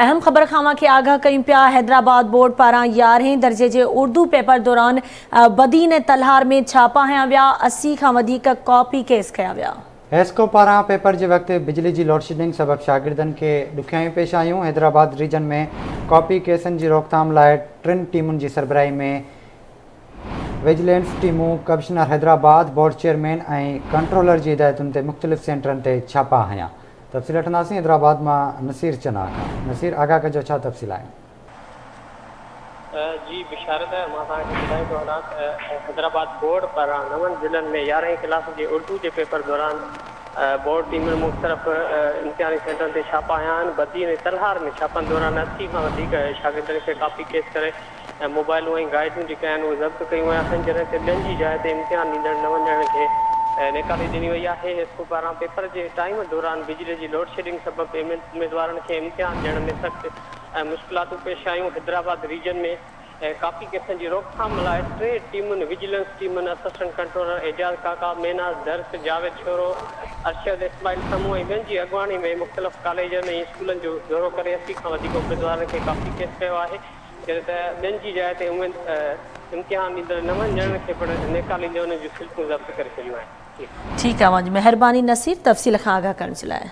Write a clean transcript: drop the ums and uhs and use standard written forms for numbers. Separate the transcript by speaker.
Speaker 1: اهم خبر کان اوهان کي آگاهه ڪيون پيا، حيدرآباد بورڊ پاران يارهين درجي جي اردو پيپر دوران بدين ۽ تلهار ۾ ڇاپا هنيا ويا، 80 کان وڌيڪ ڪاپي ڪيس ڪيا ويا.
Speaker 2: حيسڪو پاران پيپر جي وقت بجلي جي لوڊشيڊنگ سبب شاگردن کي ڏکيائيون پيش آيون، حيدرآباد ريجن ۾ ڪاپي ڪيسن جي روڪٿام لاء ٽن ٽيمن جي سربراهي ۾ ويجلينس ٽيمون commissioner Hyderabad, board chairman ۽ controller جي هدايتن تي مختلف سينٽرن تي ڇاپا هنيا. تفصيل وٺنداسين حيدرآباد مان نصير چنا کان. نصير آگاهه ڪجو ڇا تفصيل آهن.
Speaker 3: جي بشارت مان توهان کي ٻڌائيندو هلان ته حيدرآباد بورڊ پاران نون ضلعن ۾ يارهين ڪلاس جي اردو جي پيپر دوران بورڊ ٽيمن مختلف امتحاني سينٽرن تي ڇاپا هنيا آهن بدين ۽ تلهار ۾ ڇاپن دوران 80 کان وڌيڪ شاگردن کي ڪاپي ڪيس ڪري موبائلون ۽ گائيڊون جيڪي آهن اهي ضبط ڪيون ويون آهن جڏهن ته ٻين جي جاء تي امتحان ڏيندڙ نون ڄڻن کي نيڪالي ڏني وئي آهي. حيسڪو پاران پيپر جي ٽائيم دوران بجلي جي لوڊشيڊنگ سبب اميدوارن کي امتحان ڏيڻ ۾ سخت مشڪلاتون پيش آيون. حيدرآباد ريجن ۾ ڪاپي ڪيسن جي روڪٿام لاء ٽي ٽيمن وجيلنس ٽيمن اسسٽنٽ ڪنٽرولر اعجاز ڪاڪا، ميناز درس، جاويد شورو، ارشد اسماعيل سمون ۽ ٻين جي اڳواڻي ۾ مختلف ڪاليجن ۽ اسڪولن جو دورو ڪري 80 کان وڌيڪ اميدوارن کي ڪاپي ڪيس ڪيو آهي. جڏهن ته ٻين جي جاء تي اميد امتحان ڏيندڙ نون ڄڻن کي پڻ نيڪالي ڏيندي انهن جون سلپون ضبط ڪري ڇڏيون آهن.
Speaker 1: ٺيڪ آهي اوهان جي مهرباني نصير تفصيل کان آگاهه ڪرڻ جي لاء.